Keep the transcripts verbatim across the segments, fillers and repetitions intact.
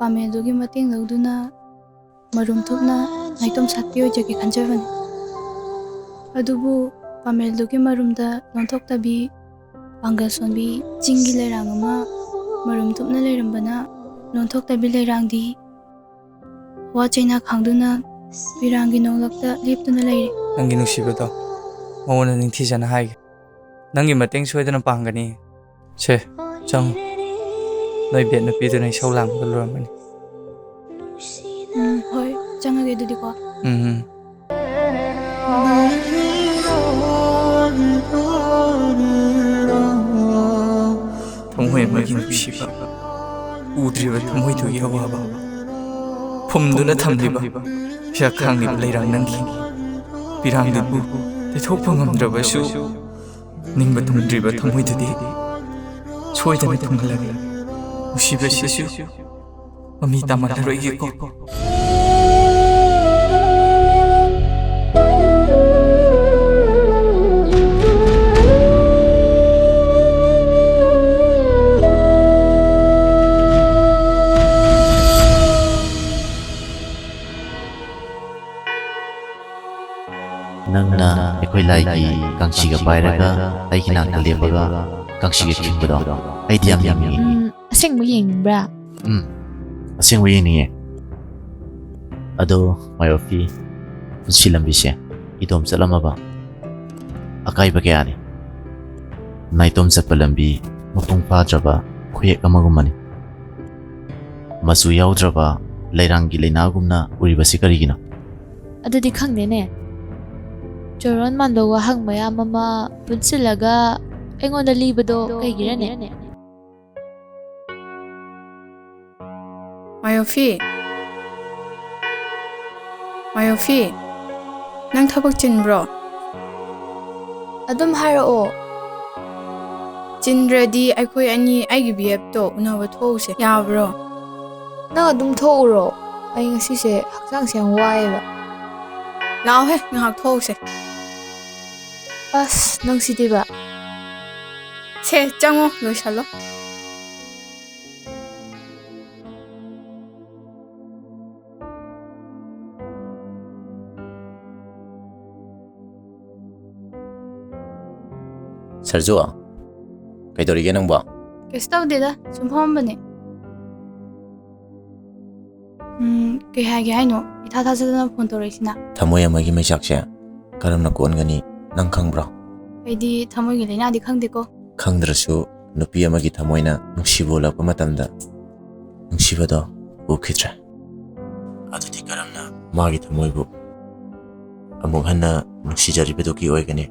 ꯄꯥꯃꯦꯜꯗꯨꯒꯤ ꯃꯇꯦꯡ ꯂꯧꯗꯨꯅ ꯃꯔꯨꯝ ꯊꯨꯞꯅ ꯅꯥꯏꯇꯣꯝ ꯁꯥꯠꯄꯤ ꯑꯣꯏꯖꯒꯦ ꯈꯟꯖꯕꯅꯤ꯫ ꯑꯗꯨꯕꯨ ꯄꯥꯃꯦꯜꯗꯨꯒꯤ ꯃꯔꯨꯝꯗ ꯂꯣꯟꯊꯣꯛꯇꯕꯤ, ꯄꯥꯡꯒꯜ ꯁꯣꯟꯕꯤ ꯆꯤꯡꯒꯤ ꯂꯩꯔꯥꯡ ꯑꯃ ꯃꯔꯨꯝ ꯊꯨꯞꯅ ꯂꯩꯔꯝꯕꯅ, ꯂꯣꯟꯊꯣꯛꯇꯕꯤ ꯂꯩꯔꯥꯡꯗꯤ ꯋꯥ ꯆꯩꯅꯥ ꯈꯥꯡꯗꯨꯅ ꯄꯤꯔꯥꯡꯒꯤ ꯅꯣꯡꯂꯛꯇ ꯂꯦꯞꯇꯨꯅ ꯂꯩꯔꯦ꯫ ꯅꯪꯒꯤ ꯅꯨꯡꯁꯤꯕꯗꯣ ꯃꯉꯣꯟꯗ ꯅꯤꯡꯊꯤꯖꯅ ꯍꯥꯏꯒꯦ꯫ ꯅꯪꯒꯤ ꯃꯇꯦꯡ ꯁꯣꯏꯗꯅ ꯄꯥꯡꯒꯅꯤ꯫ ꯁꯦ, ꯆꯪꯉꯨ꯫ ꯅꯣꯏ ꯕꯦꯠ ꯅꯨꯄꯤꯗꯨꯅ ꯏꯁꯧ ꯂꯥꯡꯕꯗ ꯂꯣꯏꯔꯝꯃꯅꯤ꯫ ꯎꯝ, ꯍꯣꯏ, ꯆꯪꯉꯒꯦ ꯑꯗꯨꯗꯤꯀꯣ꯫ ꯎꯝ, ꯎꯝ꯫ ꯊꯃꯣꯏ ꯑꯃꯒꯤ ꯅꯨꯡꯁꯤꯕ, ꯎꯗ꯭ꯔꯤꯕ ꯊꯃꯣꯏꯗꯨꯒꯤ ꯑꯋꯥꯕ, ꯐꯨꯝꯗꯨꯅ ꯊꯝꯂꯤꯕ, ꯄꯤꯌꯥꯛ ꯈꯥꯡꯂꯤꯕ ꯂꯩꯔꯥꯡ ꯅꯪꯒꯤ ꯄꯤꯔꯥꯡꯗꯨꯕꯨ ꯇꯩꯊꯣꯛꯄ ꯉꯝꯗ꯭ꯔꯕꯁꯨ, ꯅꯤꯡꯕ ꯊꯨꯡꯗ꯭ꯔꯤꯕ ꯊꯃꯣꯏꯗꯨꯗꯤ ꯁꯣꯏꯗꯅ ꯊꯨꯡꯍꯜꯂꯒꯦ꯫ ꯅꯨꯡꯁꯤꯕꯁꯤꯁꯨ ꯃꯃꯤ ꯇꯥꯃꯜꯂꯔꯣꯏꯒꯦꯀꯣ꯫ ꯅꯪꯅ ꯑꯩꯈꯣꯏ ꯂꯥꯏꯒꯤ ꯀꯥꯡꯁꯤꯒ ꯄꯥꯏꯔꯒ ꯑꯩꯒꯤ ꯅꯥꯛꯇ ꯂꯦꯞꯄꯒ ꯀꯥꯡꯁꯤꯒ ꯈꯤꯡꯕꯗꯣ ꯑꯩꯗꯤ ꯌꯥꯝ ꯌꯦꯡꯅꯤꯡꯉꯤ꯫ ꯎꯝ, ꯑꯁꯦꯡꯕ ꯌꯦꯡꯅꯤꯡꯕ꯭ꯔꯥ? ꯎꯝ, ꯑꯁꯦꯡꯕ ꯌꯦꯡꯅꯤꯡꯉꯦ꯫ ꯑꯗꯣ ꯃꯥꯏꯌꯣꯐꯤ, ꯄꯨꯟꯁꯤ ꯂꯝꯕꯤꯁꯦ ꯏꯇꯣꯝ ꯆꯠꯂꯝꯃꯕ ꯑꯀꯥꯏꯕ ꯀꯌꯥꯅꯤ꯫ ꯅꯥꯏꯇꯣꯝ ꯆꯠꯄ ꯂꯝꯕꯤ ꯃꯄꯨꯡ ꯐꯥꯗ꯭ꯔꯕ ꯈꯨꯌꯦꯛ ꯑꯃꯒꯨꯝꯕꯅꯤ꯫ ꯃꯆꯨ ꯌꯥꯎꯗ꯭ꯔꯕ ꯂꯩꯔꯥꯡꯒꯤ ꯂꯩꯅꯥꯒꯨꯝꯅ ꯎꯔꯤꯕꯁꯤ ꯀꯔꯤꯒꯤꯅꯣ? ꯑꯗꯨꯗꯤ ꯈꯪꯗꯦꯅꯦ꯫ ꯆꯣꯔꯣꯟ ꯃꯥꯟꯕ ꯋꯥꯍꯪ ꯃꯌꯥꯝ ꯑꯃ ꯄꯨꯟꯁꯤꯜꯂꯒ ꯑꯩꯉꯣꯟꯗ ꯂꯤꯕꯗꯣ ꯀꯩꯒꯤꯔꯅꯦ? ꯃꯥꯌꯣꯐꯤ꯫ ꯃꯥꯌꯣꯐꯤ, ꯅꯪ ꯊꯕꯛ ꯆꯤꯟꯕ꯭ꯔꯣ? ꯑꯗꯨꯝ ꯍꯥꯏꯔꯛꯑꯣ꯫ ꯆꯤꯟꯗ꯭ꯔꯗꯤ ꯑꯩꯈꯣꯏ ꯑꯅꯤ ꯑꯩꯒꯤ ꯕꯤ ꯑꯦꯐꯇꯣ ꯎꯅꯕ ꯊꯣꯛꯎꯁꯦ, ꯌꯥꯕ꯭ꯔꯣ? ꯅꯪ ꯑꯗꯨꯝ ꯊꯣꯛꯎꯔꯣ꯫ ꯑꯩ ꯉꯁꯤꯁꯦ ꯍꯛꯆꯥꯡꯁꯦ ꯌꯥꯝ ꯋꯥꯏꯑꯦꯕ꯫ ꯂꯥꯛꯑꯣꯍꯦ, ꯉꯥꯏꯍꯥꯛ ꯊꯣꯛꯎꯁꯦ꯫ ꯑꯁ, ꯅꯪꯁꯤꯗꯤꯕ꯫ ꯁꯦ, ꯆꯪꯉꯣ, ꯂꯣꯏꯁꯜꯂꯣ꯫ ꯊꯔꯖꯨ, ꯀꯩꯗꯧꯔꯤꯒꯦ ꯅꯪꯕꯣ? ꯀꯩꯁꯨ ꯇꯧꯗꯦꯗ, ꯁꯨꯝ ꯐꯝꯃꯝꯕꯅꯦ꯫ ꯎꯝ, ꯀꯩ ꯍꯥꯏꯒꯦ ꯍꯥꯏꯅꯣ? ꯏꯊꯥ ꯊꯥꯖꯗꯅ ꯐꯣꯟ ꯇꯧꯔꯛꯏꯁꯤꯅ꯫ ꯊꯃꯣꯏ ꯑꯃꯒꯤ ꯃꯩꯆꯥꯛꯁꯦ ꯀꯔꯝꯅ ꯀꯣꯟꯒꯅꯤ, ꯅꯪ ꯈꯪꯕ꯭ꯔꯣ? ꯑꯩꯗꯤ ꯊꯃꯣꯏꯒꯤ ꯂꯥꯏꯅꯥꯗꯤ ꯈꯪꯗꯦꯀꯣ꯫ ꯈꯪꯗ꯭ꯔꯁꯨ, ꯅꯨꯄꯤ ꯑꯃꯒꯤ ꯊꯃꯣꯏꯅ ꯅꯨꯡꯁꯤꯕ ꯎꯠꯂꯛꯄ ꯃꯇꯝꯗ ꯅꯨꯡꯁꯤꯕꯗꯣ ꯎꯈꯤꯗ꯭ꯔꯦ꯫ ꯑꯗꯨꯗꯤ ꯀꯔꯝꯅ ꯃꯥꯒꯤ ꯊꯃꯣꯏꯕꯨ ꯑꯃꯨꯛ ꯍꯟꯅ ꯅꯨꯡꯁꯤꯖꯔꯤꯕꯗꯨꯒꯤ ꯑꯣꯏꯒꯅꯤ?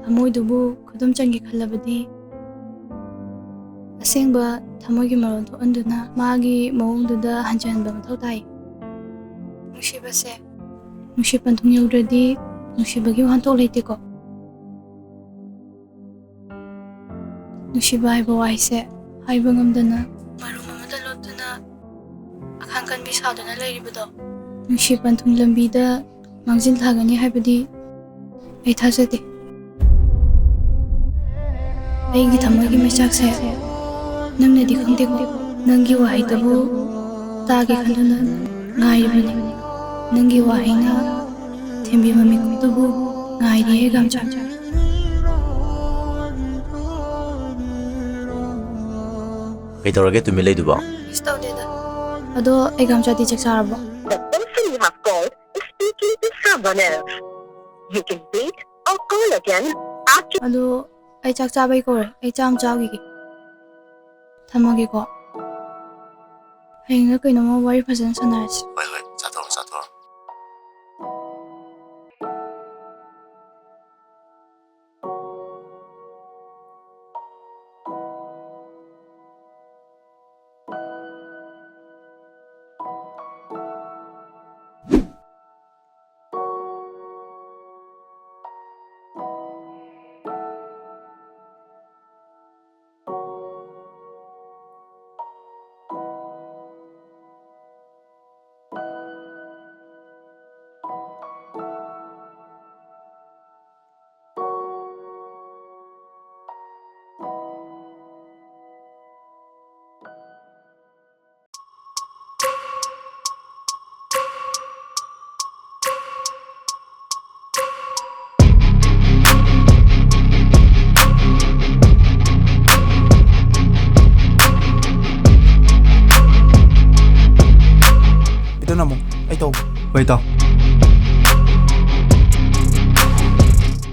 ꯊꯃꯣꯏꯗꯨꯕꯨ ꯈꯨꯗꯨꯝ ꯆꯟꯒꯦ ꯈꯜꯂꯕꯗꯤ, ꯑꯁꯦꯡꯕ ꯊꯃꯣꯏꯒꯤ ꯃꯔꯣꯜ ꯊꯣꯛꯍꯟꯗꯨꯅ ꯃꯥꯒꯤ ꯃꯑꯣꯡꯗꯨꯗ ꯍꯟꯖꯍꯟꯕ ꯃꯊꯧ ꯇꯥꯏ꯫ ꯅꯨꯡꯁꯤꯕꯁꯦ, ꯅꯨꯡꯁꯤ ꯄꯟꯊꯨꯡ ꯌꯧꯗ꯭ꯔꯗꯤ ꯅꯨꯡꯁꯤꯕꯒꯤ ꯋꯥꯍꯟꯊꯣꯛ ꯂꯩꯇꯦꯀꯣ꯫ ꯅꯨꯡꯁꯤꯕ ꯍꯥꯏꯕ ꯋꯥꯍꯩꯁꯦ ꯍꯥꯏꯕ ꯉꯝꯗꯅ ꯃꯔꯨꯝ ꯑꯃꯗ ꯂꯣꯠꯇꯨꯅ ꯑꯈꯥꯡ ꯀꯟꯕꯤ ꯁꯥꯗꯨꯅ ꯂꯩꯔꯤꯕꯗꯣ, ꯅꯨꯡꯁꯤ ꯄꯟꯊꯨꯡ ꯂꯝꯕꯤꯗ ꯃꯥꯡꯖꯤꯜ ꯊꯥꯒꯅꯤ ꯍꯥꯏꯕꯗꯤ ꯑꯩ ꯊꯥꯖꯗꯦ꯫ ꯑꯩꯒꯤ ꯊꯃꯣꯏꯒꯤ ꯃꯩꯆꯥꯛꯁꯦ ꯅꯪꯅꯗꯤ ꯈꯪꯗꯦꯀꯣ꯫ ꯅꯪꯒꯤ ꯋꯥꯍꯩꯗꯕꯨ ꯇꯥꯒꯦ ꯈꯟꯗꯨꯅ ꯉꯥꯏꯔꯤꯕꯅꯤ꯫ ꯅꯪꯒꯤ ꯋꯥꯍꯩꯅ ꯊꯦꯝꯕꯤꯕ ꯃꯤꯀꯨꯞꯇꯨꯕꯨ ꯉꯥꯏꯔꯤ ꯑꯩ ꯒꯝꯆꯥ꯫ ꯀꯩꯗꯧꯔꯒꯦ ꯇꯨꯃꯤꯟ ꯂꯩꯗꯨꯕꯣ? ꯀꯩꯁꯨ ꯇꯧꯗꯦꯗ꯫ ꯑꯗꯣ ꯑꯩ ꯒꯝꯆꯥꯗꯤ ꯆꯥꯛ ꯆꯥꯔꯕꯣ? The person you have called is speaking to someone else. You can wait or call again after. ꯑꯗꯣ ꯑꯩ ꯆꯥꯛ ꯆꯥꯕꯩ ꯀꯧꯔꯦ꯫ ꯑꯩ ꯆꯥꯛ ꯑꯃ ꯆꯥꯈꯤꯒꯦ꯫ ꯊꯝꯃꯒꯦꯀꯣ꯫ ꯍꯌꯦꯡꯅ ꯀꯩꯅꯣꯝꯃ ꯋꯥꯔꯤ ꯐꯖꯅ ꯁꯥꯟꯅꯔꯁꯤ꯫ ꯍꯣꯏ, ꯍꯣꯏ, ꯆꯥꯊꯣꯛꯑꯣ, ꯆꯥꯊꯣꯛꯑꯣ꯫ ꯍꯣꯏ, ꯏꯇꯥꯎ꯫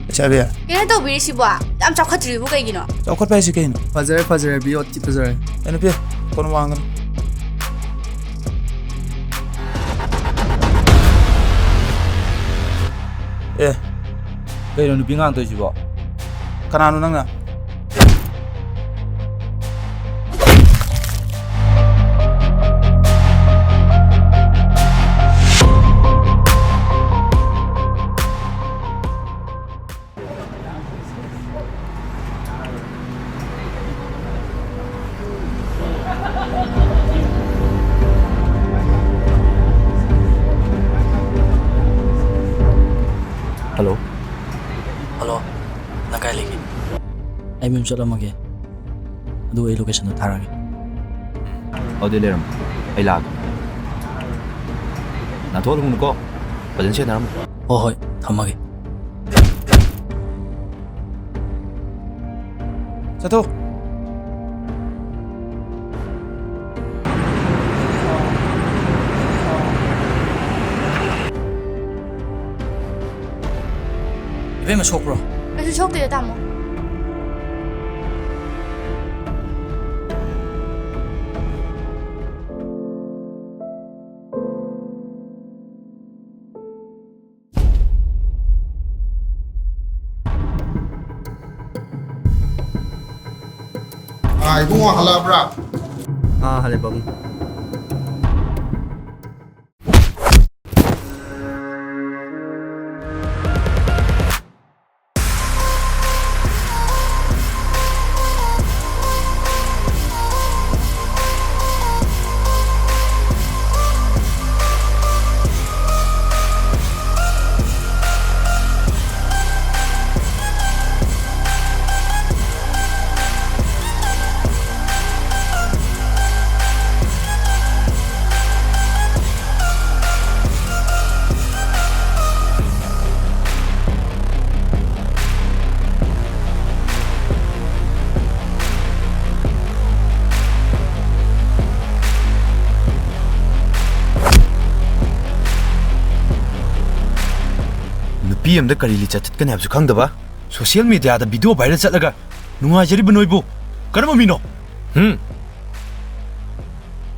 ꯂꯩꯁꯥꯕꯤ꯫ ꯀꯩꯅꯣ ꯇꯧꯕꯤꯔꯤꯁꯤꯕꯣ? ꯌꯥꯝ ꯆꯥꯎꯈꯠꯇ꯭ꯔꯤꯕꯨ ꯀꯩꯒꯤꯅꯣ? ꯆꯥꯎꯈꯠꯄ ꯍꯥꯏꯁꯤ ꯀꯩꯅꯣ? ꯐꯖꯔꯦ, ꯐꯖꯔꯦ, ꯕꯤ ꯑꯣ ꯊꯤ ꯐꯖꯔꯦ꯫ ꯑꯦ, ꯅꯨꯄꯤ, ꯀꯣꯟ ꯋꯥꯡꯒꯅꯨ꯫ ꯑꯦ, ꯀꯩꯅꯣ ꯅꯨꯄꯤ ꯉꯥꯡ ꯇꯧꯏꯁꯤꯕꯣ? ꯀꯅꯥꯅꯣ ꯅꯪꯅ? ꯍꯜꯂꯣ꯫ ꯍꯜꯂꯣ꯫ ꯅꯪ ꯀꯥꯏ ꯂꯩꯒꯦ? ꯑꯩ ꯃꯌꯨꯝ ꯆꯠꯂꯝꯃꯒꯦ꯫ ꯑꯗꯨꯒ ꯑꯩ ꯂꯣꯀꯦꯁꯟꯗꯣ ꯊꯥꯔꯛꯑꯒꯦ꯫ ꯑꯗꯨꯗꯤ ꯂꯩꯔꯝꯃꯣ꯫ ꯑꯩ ꯂꯥꯛꯑꯒꯦ꯫ ꯅꯥꯟꯊꯣꯛꯍꯜꯂꯨꯅꯨꯀꯣ꯫ ꯐꯖꯅ ꯁꯦꯟꯅꯔꯝꯃꯣ꯫ ꯍꯣꯏ, ꯍꯣꯏ꯫ ꯊꯝꯃꯒꯦ꯫ ꯆꯠꯊꯣꯛ꯫ ꯏꯕꯦꯝꯃ, ꯁꯣꯛꯄ꯭ꯔꯣ? ꯀꯩꯁꯨ ꯁꯣꯛꯇꯦꯗ, ꯇꯥꯃꯣ꯫ ꯑꯥ, ꯏꯕꯨꯡꯉꯣ ꯍꯜꯂꯛꯑꯕ꯭ꯔꯥ? ꯑꯥ, ꯍꯜꯂꯦ, ꯄꯥꯕꯨꯡ꯫ ꯅꯨꯄꯤ ꯑꯃꯗ ꯀꯔꯤ ꯂꯤꯆꯠ ꯆꯠꯀꯅꯤ ꯍꯥꯏꯕꯁꯨ ꯈꯪꯗꯕ, social media ꯗ video viral ꯆꯠꯂꯒ ꯅꯨꯡꯉꯥꯏꯖꯔꯤꯕ ꯅꯣꯏꯕꯨ ꯀꯔꯝꯕ ꯃꯤꯅꯣ? ꯍꯨꯝ?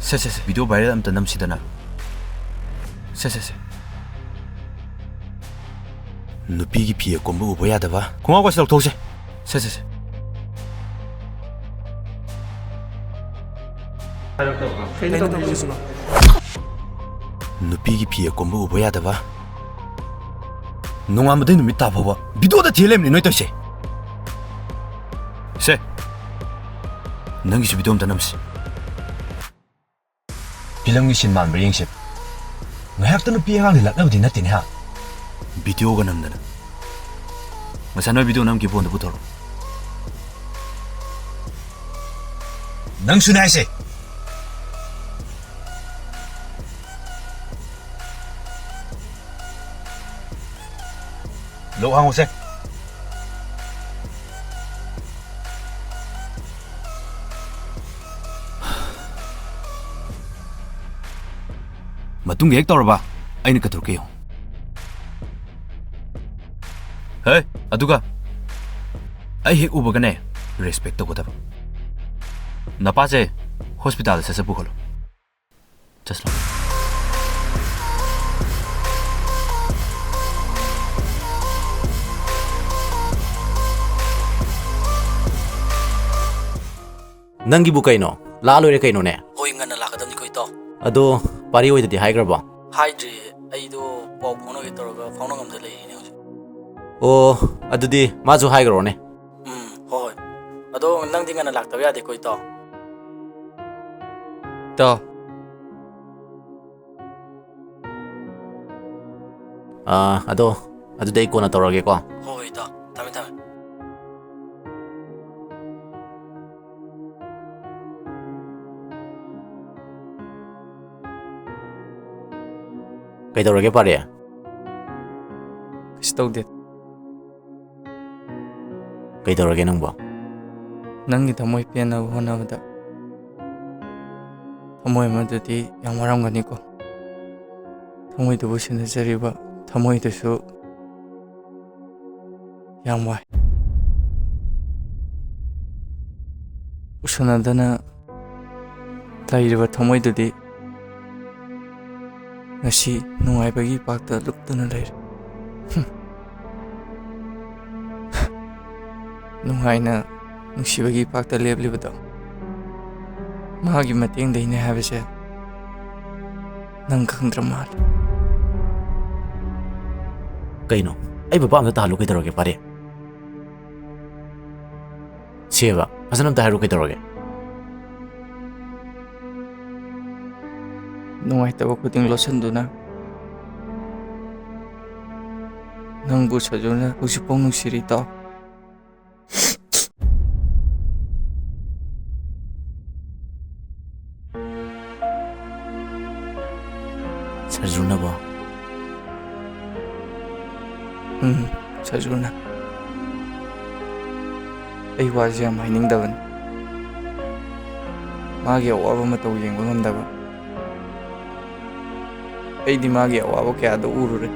ꯁꯦ, ꯁꯦ, ꯁꯦ, video viral ꯑꯝꯇ ꯅꯝꯁꯤꯗꯅ꯫ ꯁꯦ, ꯁꯦ, ꯁꯦ꯫ ꯅꯨꯄꯤꯒꯤ ꯐꯤ ꯑꯀꯣꯝꯕ ꯎꯕ ꯌꯥꯗꯕ꯫ ꯈꯣꯡꯒ꯭ꯔꯥꯎꯒꯁꯦ ꯂꯧꯊꯣꯛꯁꯦ꯫ ꯁꯦ, ꯁꯦ, ꯁꯦ꯫ ꯀꯩꯅꯣ ꯇꯧꯗꯣꯏꯁꯤꯕꯣ? ꯅꯨꯄꯤꯒꯤ ꯐꯤ ꯑꯀꯣꯝꯕ ꯎꯕ ꯌꯥꯗꯕ꯫ ꯅꯣꯡꯉꯥꯟꯕꯗꯩ ꯅꯨꯃꯤꯠ ꯇꯥ ꯐꯥꯎꯕ video ꯗ ꯊꯤ ꯂꯩꯕꯅꯤ ꯅꯣꯏ ꯇꯧꯔꯤꯁꯦ꯫ ꯁꯦ, ꯅꯪꯒꯤꯁꯨ video ꯑꯝꯇ ꯅꯝꯁꯤ꯫ Film ꯒꯤ scene ꯃꯥꯟꯕ꯭ꯔꯥ ꯌꯦꯡꯁꯦ꯫ ꯉꯥꯏꯍꯥꯛꯇ ꯅꯨꯄꯤ ꯑꯉꯥꯡꯗꯤ ꯂꯛꯅꯕꯗꯤ ꯅꯠꯇꯦꯅꯦ ꯍꯥ? Video ꯒ ꯅꯝꯗꯅ꯫ ꯉꯁꯥꯏ ꯅꯣꯏ video ꯅꯝꯈꯤꯕ phone ꯗꯣ ꯄꯨꯊꯣꯔꯛꯑꯣ꯫ ꯅꯪꯁꯨꯅꯦ ꯍꯥꯏꯁꯦ꯫ ꯂꯣꯛ ꯍꯥꯡꯉꯨꯁꯦ꯫ ꯃꯇꯨꯡꯗ ꯍꯦꯛ ꯇꯧꯔꯕ, ꯑꯩꯅ ꯀꯩꯗꯧꯔꯛꯀꯦ ꯌꯦꯡꯉꯨ꯫ ꯍꯦ, ꯑꯗꯨꯒ ꯑꯩ ꯍꯦꯛ ꯎꯕꯒꯅꯦ, respect ꯇꯧꯒꯗꯕ꯫ ꯅꯄꯥꯁꯦ hospital ꯗ ꯁꯠ ꯁꯠ ꯄꯨꯈꯠꯂꯣ꯫ ꯆꯠꯂꯣ꯫ ꯅꯪꯒꯤꯕꯨ ꯀꯩꯅꯣ? ꯂꯥꯛꯑ ꯂꯣꯏꯔꯦ ꯀꯩꯅꯣꯅꯦ꯫ ꯍꯣꯏ, ꯉꯟꯅ ꯂꯥꯛꯀꯗꯕꯅꯤꯀꯣ, ꯏꯇꯥꯎ꯫ ꯑꯗꯣ ꯄꯥꯔꯤ ꯍꯣꯏꯗꯗꯤ ꯍꯥꯏꯈ꯭ꯔꯕꯣ? ꯍꯥꯏꯗ꯭ꯔꯤꯌꯦ, ꯑꯩꯗꯣ ꯄꯥꯎ ꯐꯥꯎꯅꯒꯦ ꯇꯧꯔꯒ ꯐꯥꯎꯅ ꯉꯝꯗ ꯂꯩꯔꯤꯅꯦ ꯍꯧꯖꯤꯛ꯫ ꯑꯣ, ꯑꯗꯨꯗꯤ ꯃꯥꯁꯨ ꯍꯥꯏꯈ꯭ꯔꯣꯅꯦ꯫ ꯎꯝ, ꯍꯣꯏ, ꯍꯣꯏ꯫ ꯑꯗꯣ ꯅꯪꯗꯤ ꯉꯟꯅ ꯂꯥꯛꯇꯕ ꯌꯥꯗꯦꯀꯣ, ꯏꯇꯥꯎ꯫ ꯏꯇꯥꯎ꯫ ꯑꯥ, ꯑꯗꯣ ꯑꯗꯨꯗꯤ ꯑꯩ ꯀꯣꯟꯅ ꯇꯧꯔꯒꯦꯀꯣ꯫ ꯍꯣꯏ, ꯍꯣꯏ, ꯏꯇꯥꯎ꯫ ꯊꯝꯃꯦ, ꯊꯝꯃꯦ꯫ ꯀꯩꯗꯧꯔꯒꯦ, ꯄꯥꯔꯤ? ꯀꯩꯁꯨ ꯇꯧꯗꯦ꯫ ꯀꯩꯗꯧꯔꯒꯦ ꯅꯪꯕꯣ? ꯅꯪꯒꯤ ꯊꯃꯣꯏ ꯄꯦꯟꯅꯕ ꯍꯣꯠꯅꯕꯗ ꯊꯃꯣꯏ ꯑꯃꯗꯨꯗꯤ ꯌꯥꯝ ꯋꯥꯔꯝꯒꯅꯤꯀꯣ꯫ ꯊꯃꯣꯏꯗꯨꯕꯨ ꯁꯦꯟꯅꯖꯔꯤꯕ ꯊꯃꯣꯏꯗꯨꯁꯨ ꯌꯥꯝ ꯋꯥꯏ꯫ ꯎꯁꯟꯅꯗꯅ ꯂꯩꯔꯤꯕ ꯊꯃꯣꯏꯗꯨꯗꯤ ꯉꯁꯤ ꯅꯨꯡꯉꯥꯏꯕꯒꯤ ꯏꯄꯥꯛꯇ ꯂꯨꯞꯇꯨꯅ ꯂꯩꯔꯦ꯫ ꯍꯨꯝ꯫ ꯅꯨꯡꯉꯥꯏꯅ ꯅꯨꯡꯁꯤꯕꯒꯤ ꯏꯄꯥꯛꯇ ꯂꯦꯞꯂꯤꯕꯗꯣ ꯃꯥꯒꯤ ꯃꯇꯦꯡꯗꯩꯅꯦ ꯍꯥꯏꯕꯁꯦ ꯅꯪ ꯈꯪꯗ꯭ꯔ ꯃꯥꯜꯂꯦ꯫ ꯀꯩꯅꯣ? ꯑꯩꯕꯨ ꯄꯥꯝꯗ ꯇꯥꯍꯜꯂꯨ ꯀꯩꯗꯧꯔꯒꯦ, ꯄꯥꯔꯦ? ꯁꯦꯕ, ꯐꯖꯅ ꯑꯝꯇ ꯍꯥꯏꯔꯨ ꯀꯩꯗꯧꯔꯒꯦ? ꯅꯨꯡꯉꯥꯏꯇꯕ ꯈꯨꯗꯤꯡ ꯂꯣꯠꯁꯤꯟꯗꯨꯅ ꯅꯪꯕꯨ ꯁꯖꯨꯅ ꯍꯧꯖꯤꯛꯐꯥꯎ ꯅꯨꯡꯁꯤꯔꯤ, ꯇꯥꯎ꯫ ꯁꯔꯖꯨꯅꯕꯣ? ꯎꯝ, ꯁꯔꯖꯨꯅ꯫ ꯑꯩ ꯋꯥꯁꯦ ꯌꯥꯝ ꯍꯥꯏꯅꯤꯡꯗꯕꯅꯤ꯫ ꯃꯥꯒꯤ ꯑꯋꯥꯕ ꯃꯇꯧ ꯌꯦꯡꯕ ꯉꯝꯗꯕ꯫ ꯑꯩꯗꯤ ꯃꯥꯒꯤ ꯑꯋꯥꯕ ꯀꯌꯥꯗꯣ ꯎꯔꯨꯔꯦ꯫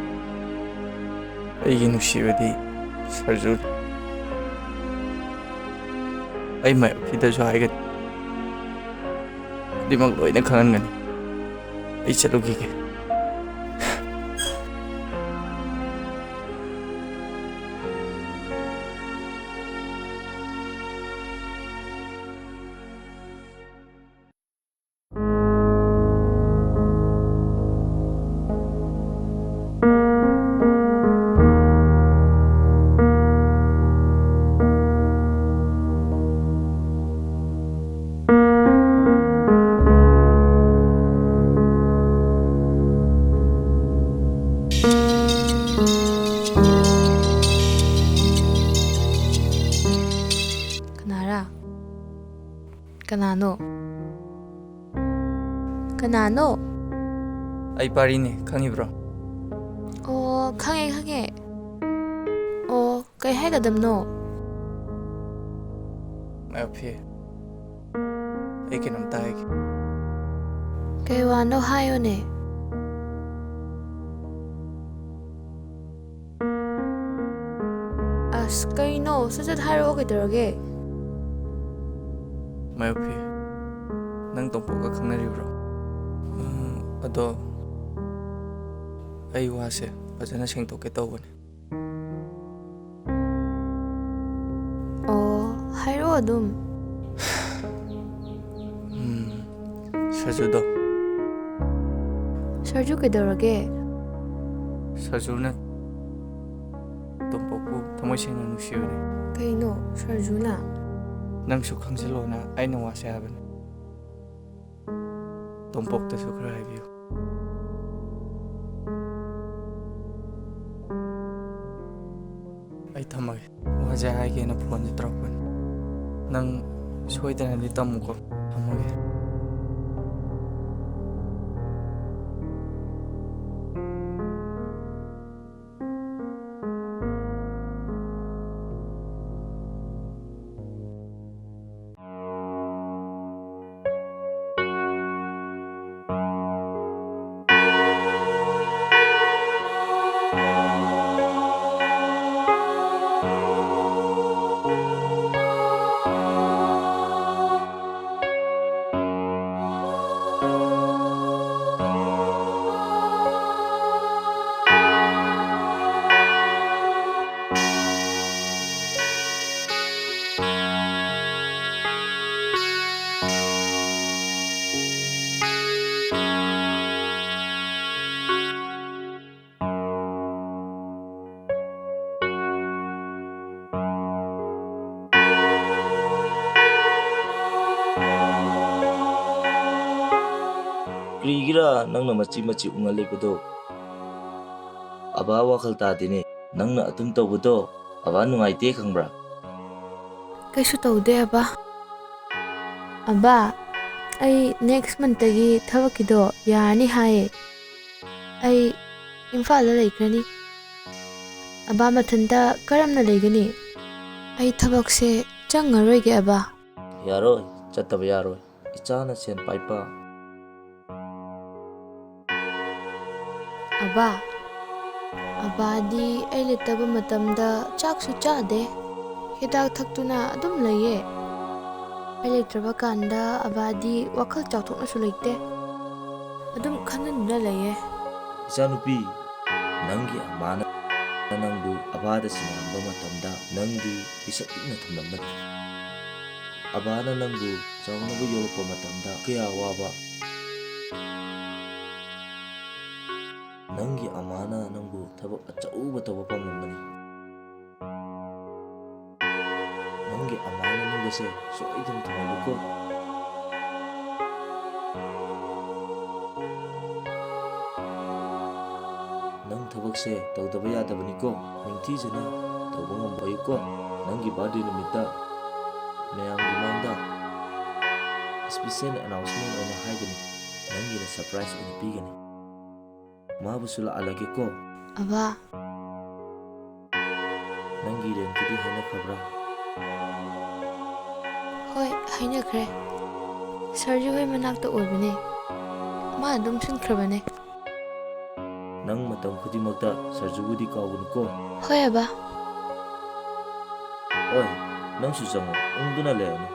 ꯑꯩꯒꯤ ꯅꯨꯡꯁꯤꯕꯗꯤ ꯁꯔꯖꯨꯅꯤ꯫ ꯑꯩ ꯃꯥꯌꯣꯛꯀꯤꯗꯁꯨ ꯍꯥꯏꯒꯅꯤ꯫ ꯈꯨꯗꯤꯡꯃꯛ ꯂꯣꯏꯅ ꯈꯪꯍꯟꯒꯅꯤ꯫ ꯑꯩ ꯆꯠꯂꯨꯈꯤꯒꯦ꯫ ꯀꯅꯥꯔꯥ? ꯀꯅꯥꯅꯣ? ꯀꯅꯥꯅꯣ? ꯑꯩ ꯄꯥꯔꯤꯅꯦ, ꯈꯪꯉꯤꯕ꯭ꯔꯣ? ꯑꯣ, ꯈꯪꯉꯦ, ꯈꯪꯉꯦ꯫ ꯑꯣ, ꯀꯩ ꯍꯥꯏꯒꯗꯕꯅꯣ? ꯃꯥꯌꯣꯛꯐꯤ, ꯑꯩ ꯀꯩꯅꯣꯝꯇ ꯍꯥꯏꯒꯦ꯫ ꯀꯩ ꯋꯥꯅꯣ ꯍꯥꯏꯌꯣꯅꯦ꯫ ꯑꯁ, ꯑꯁ, ꯀꯩꯅꯣ? ꯁꯠ ꯁꯠ ꯍꯥꯏꯔꯛꯑꯣ, ꯀꯩꯗꯧꯔꯒꯦ? ꯃꯥꯌꯣꯛꯐꯤ, ꯅꯪ ꯇꯣꯝꯄꯣꯛꯀ ꯈꯪꯅꯔꯤꯕ꯭ꯔꯣ? ꯎꯝ, ꯑꯗꯣ ꯑꯩ ꯋꯥꯁꯦ ꯐꯖꯅ ꯁꯦꯡꯗꯣꯛꯀꯦ ꯇꯧꯕꯅꯦ꯫ ꯑꯣ, ꯍꯥꯏꯔꯛꯑꯣ ꯑꯗꯨꯝ꯫ ꯎꯝ, ꯁꯔꯖꯨꯗꯣ꯫ ꯁꯔꯖꯨ ꯀꯩꯗꯧꯔꯒꯦ? ꯁꯔꯖꯨꯅ ꯇꯣꯝꯄꯣꯛꯄꯨ ꯊꯃꯣꯏ ꯁꯦꯡꯅ ꯅꯨꯡꯁꯤꯕꯅꯤ꯫ ꯀꯩꯅꯣ, ꯁꯔꯖꯨꯅ? ꯅꯪꯁꯨ ꯈꯪꯖꯤꯜꯂꯣꯅ ꯑꯩꯅ ꯋꯥꯁꯦ ꯍꯥꯏꯕꯅꯤ꯫ ꯇꯣꯝꯄꯣꯛꯇꯁꯨ ꯈꯔ ꯍꯥꯏꯕꯤꯌꯨ꯫ ꯑꯩ ꯊꯝꯃꯒꯦ꯫ ꯋꯥꯁꯦ ꯍꯥꯏꯒꯦꯅ ꯐꯣꯟꯁꯦ ꯇꯧꯔꯛꯄꯅꯤ꯫ ꯅꯪ ꯁꯣꯏꯗꯅꯗꯤ ꯇꯝꯃꯨꯀꯣ꯫ ꯊꯝꯃꯒꯦ꯫ ꯀꯔꯤꯒꯤꯔꯥ ꯅꯪꯅ ꯃꯆꯤ ꯃꯆꯤ ꯎꯪꯍꯜꯂꯤꯕꯗꯣ? ꯑꯕꯥ ꯋꯥꯈꯜ ꯇꯥꯗꯦꯅꯦ, ꯅꯪꯅ ꯑꯗꯨꯝ ꯇꯧꯕꯗꯣ꯫ ꯑꯕꯥ ꯅꯨꯡꯉꯥꯏꯇꯦ ꯈꯪꯕ꯭ꯔꯥ? ꯀꯩꯁꯨ ꯇꯧꯗꯦ ꯑꯕꯥ꯫ ꯑꯕꯥ, ꯑꯩ next monthꯇꯒꯤ ꯊꯕꯛꯀꯤꯗꯣ ꯌꯥꯔꯅꯤ ꯍꯥꯏꯌꯦ꯫ ꯑꯩ ꯏꯝꯐꯥꯜꯗ ꯂꯩꯈ꯭ꯔꯅꯤ꯫ ꯑꯕꯥ ꯃꯊꯟꯇ ꯀꯔꯝꯅ ꯂꯩꯒꯅꯤ? ꯑꯩ ꯊꯕꯛꯁꯦ ꯆꯪꯉꯔꯣꯏꯒꯦ ꯑꯕꯥ꯫ ꯌꯥꯔꯣꯏ, ꯆꯠꯇꯕ ꯌꯥꯔꯣꯏ꯫ ꯏꯆꯥꯅ ꯁꯦꯟ ꯄꯥꯏꯕ꯫ ꯑꯕꯥ, ꯑꯕꯥꯗꯤ ꯑꯩ ꯂꯩꯇꯕ ꯃꯇꯝꯗ ꯆꯥꯛꯁꯨ ꯆꯥꯗꯦ, ꯍꯤꯗꯥꯛ ꯊꯛꯇꯨꯅ ꯑꯗꯨꯝ ꯂꯩꯌꯦ꯫ ꯑꯩ ꯂꯩꯇ꯭ꯔꯕ ꯀꯥꯟꯗ ꯑꯕꯥꯗꯤ ꯋꯥꯈꯜ ꯆꯥꯎꯊꯣꯛꯅꯁꯨ ꯂꯩꯇꯦ, ꯑꯗꯨꯝ ꯈꯟꯅꯗꯨꯅ ꯂꯩꯌꯦ꯫ ꯏꯆꯥꯅꯨꯄꯤ, ꯅꯪꯒꯤ ꯑꯃꯥꯅ ꯅꯪꯕꯨ ꯑꯕꯥꯗ ꯁꯤꯟꯅꯔꯝꯕ ꯃꯇꯝꯗ ꯅꯪꯗꯤ ꯄꯤꯁꯛ ꯄꯤꯛꯅ ꯊꯝꯂꯝꯕꯅꯤ꯫ ꯑꯕꯥꯅ ꯅꯪꯕꯨ ꯆꯥꯎꯅꯕ ꯌꯣꯛꯂꯛꯄ ꯃꯇꯝꯗ ꯀꯌꯥ ꯋꯥꯕ꯫ ꯅꯪꯒꯤ ꯑꯃꯥꯅ ꯅꯪꯕꯨ ꯊꯕꯛ ꯑꯆꯧꯕ ꯇꯧꯕ ꯄꯥꯝꯂꯝꯒꯅꯤ꯫ ꯅꯪꯒꯤ ꯑꯃꯥꯅ ꯅꯪꯕꯁꯦ ꯁꯣꯏꯗꯅ ꯊꯨꯡꯍꯜꯂꯨꯀꯣ꯫ ꯅꯪ ꯊꯕꯛꯁꯦ ꯇꯧꯗꯕ ꯌꯥꯗꯕꯅꯤꯀꯣ꯫ ꯅꯤꯡꯊꯤꯖꯅ ꯇꯧꯕ ꯉꯝꯕ ꯑꯣꯏꯌꯨꯀꯣ꯫ ꯅꯪꯒꯤ birthday ꯅꯨꯃꯤꯠꯇ ꯃꯌꯥꯝꯒꯤ ꯃꯥꯡꯗ special announcement ꯑꯣꯏꯅ ꯍꯥꯏꯒꯅꯤ꯫ ꯅꯪꯒꯤꯅ surprise ꯑꯣꯏꯅ ꯄꯤꯒꯅꯤ꯫ ꯃꯥꯕꯨꯁꯨ ꯂꯥꯛꯍꯜꯂꯒꯦꯀꯣ꯫ ꯑꯕꯥ꯫ ꯅꯪꯒꯤ rentꯀꯤꯗꯤ ꯍꯥꯏꯅꯈ꯭ꯔꯕ꯭ꯔꯥ? ꯍꯣꯏ, ꯍꯥꯏꯅꯈ꯭ꯔꯦ꯫ ꯁꯔꯖꯨ ꯍꯣꯏ ꯃꯅꯥꯛꯇ ꯑꯣꯏꯕꯅꯦ꯫ ꯃꯥ ꯑꯗꯨꯝ ꯁꯤꯟꯈ꯭ꯔꯕꯅꯦ꯫ ꯅꯪ ꯃꯇꯝ ꯈꯨꯗꯤꯡꯃꯛꯇ ꯁꯔꯖꯨꯕꯨꯗꯤ ꯀꯥꯎꯒꯅꯨꯀꯣ꯫ ꯍꯣꯏ, ꯑꯕꯥ꯫ ꯑꯣꯏ, ꯅꯪꯁꯨ ꯆꯪꯉꯣ, ꯎꯪꯗꯨꯅ ꯂꯩꯔꯅꯨ꯫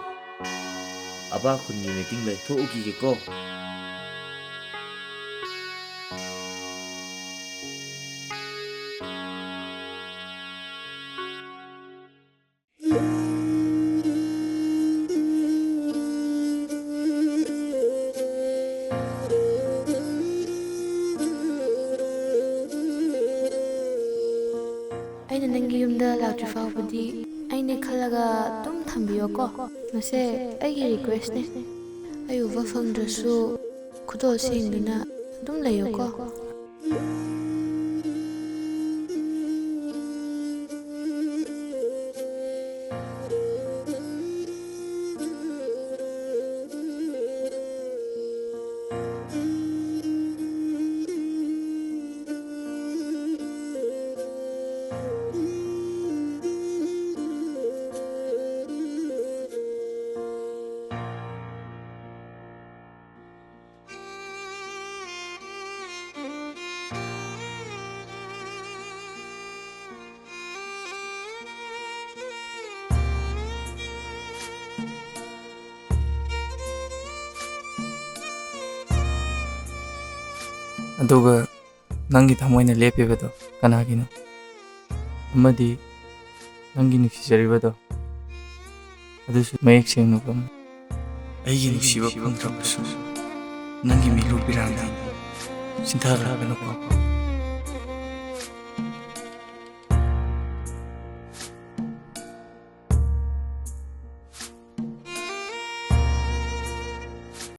ꯑꯕꯥ ꯈꯨꯟꯒꯤ meeting ꯂꯩ, ꯊꯣꯛꯎꯈꯤꯒꯦꯀꯣ꯫ ꯑꯩꯅ ꯅꯪꯒꯤ ꯌꯨꯝꯗ ꯂꯥꯛꯇ꯭ꯔꯤ ꯐꯥꯎꯕꯗꯤ ꯑꯩꯅꯦ ꯈꯜꯂꯒ ꯑꯗꯨꯝ ꯊꯝꯕꯤꯌꯣꯀꯣ꯫ ꯃꯁꯦ ꯑꯩꯒꯤ requestꯅꯦ꯫ ꯑꯩ ꯎꯕ ꯐꯪꯗ꯭ꯔꯁꯨ ꯈꯨꯗꯣꯜ ꯁꯦꯡꯗꯨꯅ ꯑꯗꯨꯝ ꯂꯩꯌꯣꯀꯣ꯫ ꯑꯗꯨꯒ ꯅꯪꯒꯤ ꯊꯃꯣꯏꯅ ꯂꯦꯞꯄꯤꯕꯗꯣ ꯀꯅꯥꯒꯤꯅꯣ? ꯑꯃꯗꯤ ꯅꯪꯒꯤ ꯅꯨꯡꯁꯤꯖꯔꯤꯕꯗꯣ ꯑꯗꯨꯁꯨ ꯃꯌꯦꯛ ꯁꯦꯡꯅ ꯎꯠꯂꯝꯃꯨ꯫ ꯑꯩꯒꯤ ꯅꯨꯡꯁꯤꯕ ꯐꯪꯗ꯭ꯔꯕꯁꯨ ꯅꯪꯒꯤ ꯃꯤꯠꯂꯨ ꯄꯤꯔꯥꯡꯗꯤ ꯆꯤꯟꯊꯔꯛꯀꯅꯨꯀꯣ꯫